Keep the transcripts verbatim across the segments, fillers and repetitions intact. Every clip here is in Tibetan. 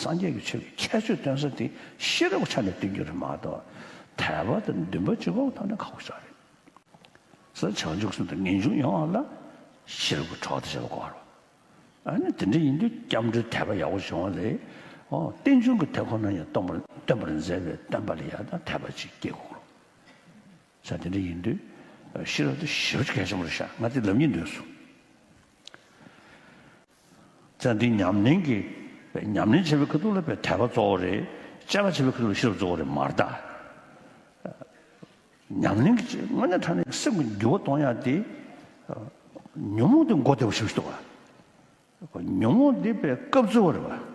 སངས་རྒྱས་ཀྱི་ཆོས་ཀྱི་ཁྱད་ཆོས་སྟོན་ས་དེ་ཤེས་རབ་ཀྱི་ཆ་ནས་སྟོན་རྒྱུ་རེད་མ་གཏོགས། དད་པ་དང་འདུན་པ་གཅིག་པོ་ཐོག་ནས་ཁག་པོ་ཞིག་རེད། ས་བྱང་ཆུབ་སེམས་དང་ངེས་འབྱུང་ཡོང་བ་ལ་ཤེས་རབ་ཀྱི་གྲོགས་དེ་བྱེད་པ་དགོས་རེད། ཨ་ནི་དེ་འདྲ་ཡིན་དུས་སྐྱབས་འགྲོའི་དད་པ་ཡག་པོ་བྱུང་བ་ལས། ཨོ་རྟེན་འབྱུང་གི་དེ་ཁོ་ན་ཡང་སྟོན་པར་སྟོན་པར་མཛད་པའི་བསྟན་པ་ལ་ཡང་དང་དད་པ་ཅིག་སྐྱེ་དགོས་རེད། ས་དེ་འདྲ་ཡིན་དུས་ཤེས་རབ་དེ་ཞེ་པོ་ཅིག་གལ་ཆེན་པོ་རེད་ཤག་ང་དེ་ལབ་སྙིང་འདོད་སོང་། ཙང་འདི་ཉམས་ལེན་གྱི། ཉམས་ལེན་བྱེད་པའི་ཁ་ཐུག་ལ་དཔེ་དད་པ་གཙོ་བོ་རེད། དཔྱད་པ་བྱེད་པའི་ཁ་ཐུག་ལ་ཤེས་རབ་གཙོ་བོ་རེད་མ་རེད་ད། ཉམས་ལེན་གྱི་དངོས་གནས་དྲང་གནས་སེམས་ཀྱི་འགྱུར་བ་གཏོང་ཡག་དེ། ཉོན་མོངས་དེ་མགོ་བདེ་བོ་ཞིག་འདུག་ག་ཉོན་མོངས་འདི་དཔེ་སྐབས་འཚོལ་བ་རེད་པ།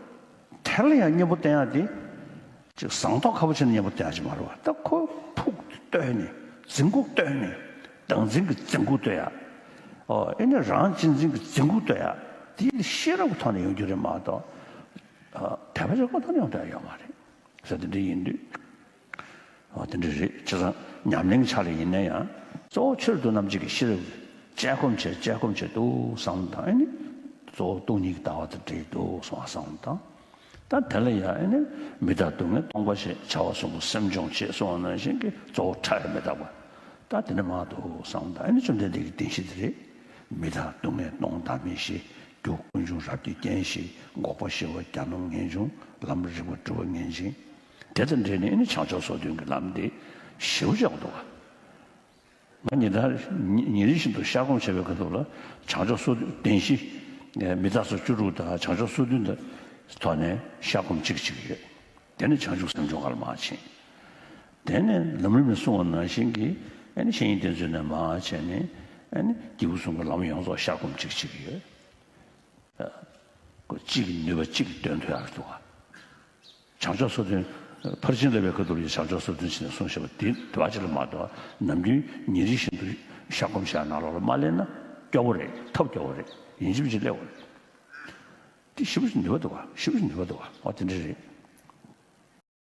དེ་ལ་ཡང་གཉེན་པོ་བསྟེན་ཡག་དེ། ཅིག་ཟངས་མདོག་ཁ་པོ་བྱས་ནས་གཉེན་པོ་བསྟེན་ཡག་ཅིག་མ་རེད་པ། ད་ཁོ་ཕུགས་བཏོན་ནས་འཛིན་ཁུག་བཏོན་ནས་བདག་འཛིན་གྱི་འཛིན་ཁུག་བཏོན་ཡག་ཨོ་ཨེ་ནས་རང་གཅེས་འཛིན་གྱི་འཛིན་ཁུག་བཏོན་ཡག་དེ་ཤེས་རབ་ཀྱི་ཐོག་ནས་ཡོང་རྒྱུ་རེད་མ་གཏོགས། ཨ་དད་པ་ཆོས་སྐུ་ཐོག་ནས་ཡོང་ཐུབ་ཡག་ཡོད་མ་རེད། ས་དེ་འདྲ་ཡིན་དུས། ཨོ་དེ་འདྲ་རེད། བྱས་ཙང་ཉམས་ལེན་གྱི་ཆ་ལ་ཡིན་ན་ཡང་གཙོ་བོ་ཆོས་མཐུན་རྣམ་འབྱེད་ཀྱི་ཤེས་རབ་དཔྱད་སྒོམ་བྱས་དཔྱད་སྒོམ་བྱས་འདུག་བསམ་དང་ཨེ་ནི། གཙོ་བོ་སྟོང་ཉིད་ཀྱི་ལྟ་བ་དང་འབྲེལ་འདུག་གསུང་བ་བསམ་དང་། ད་དེ་ལ་ཡང་ཨེ་ནི་མི་རྟག་སྡུག་བསྔལ་སྟོང་པ་ཞེས་བྱ་བ་གསུམ་པོ་སེམས་སྦྱོང་བྱེད་གསུངས་པ་ནང་བཞིན་གྱི་གཙོ་བོ་ཕྲ་བའི་མི་རྟག་པ། ད་དེ་འདྲ་མང་འདུག་བསམ་དང་ཨེ་ནི་བཅོམ་ལྡན་འདས་ཀྱི་བདེན་བཞི་དེ་རེད། མི་རྟག་སྡུག་བསྔལ་སྟོང་བདག་མེད་ཞི། རྒྱུ་ཀུན་འབྱུང་རབ་ཀྱི་རྐྱེན་ཞི། འགོག་པ་ཞི་བ་གྱ་ནོམ་ངེས་འབྱུང་། ལམ་རིག་པ་གྲུབ་པ་ངེས་འབྱིན། དེ་དང་འབྲེལ་ནས་ཨེ་ནི་བྱང་ཆུབ་སོ་བདུན་གྱི་ལམ་དེ་ཞེ་པོ་ཅིག་ཡོད་འདུག་ག་ང་ཉིན་ལྟར་ཉིན་རེ་བཞིན་དུ་བཤད་སྒོམ་བྱེད་པའི་ཁ་ཐུག་ལ་བྱང་ཆུབ་སོ་བདུན་བདེན་བཞི། མི་རྟག་སོགས་བཅུ་དྲུག་དང་བྱང་ཆུབ་སོ་བདུན་དང་ཐོག་ནས་བཤད་སྒོམ་གཅིག་གཅིག་ཡོད། དེ་ནས་བྱང་ཆུབ་སེམས་སྦྱོང་ག་ལ་མར་ཕྱིན། དེ་ནས་ལམ་རིམ་ནས་གསུངས་པ་ནང་བཞིན་གྱི་ཨ་ནི་བཤེས་གཉེན་བསྟེན་ཚུལ་ནས་མར་བྱས་ནས་ཨ་ནི་སྐྱེས་བུ་གསུམ་གྱི་ལམ་ཡོངས་རྫོགས་བཤད་སྒོམ་གཅིག་གཅིག་ཡོད། ཨ་ཁོ་གཅིག་གི་ནུས་པ་གཅིག་གིས་འདོན་ཐུབ་ཡག་འདུག་ག་བྱང་ཆུབ་སོ་བདུན། ཕར་ཕྱིན་བསླབ་པའི་ཁ་ཐུག་ལ་བྱང་ཆུབ་སོ་བདུན་ཕྱིན་ནས་གསུངས་བཞག་པ་དེ་དེ་བ་ཅིག་ལ་མ་གཏོགས་ནམ་རྒྱུན་ཉིན་རེ་བཞིན་དུ་བཤད་སྒོམ་བྱས་ནང་ལོགས་ལ་མ་སླེབས་ན་སྐྱོ་བོ་རེད། ཐབས་སྐྱོ་བོ་རེད། ཡིན་གཅིག་མིན་གཅིག་སླེབས་པ་རེད། དེ་ཞེ་པོ་ཅིག་ནུས་པ་འདུག་ག་ཞེ་པོ་ཅིག་ནུས་པ་འདུག་ག་ཨོ་དེ་འདྲ་རེད།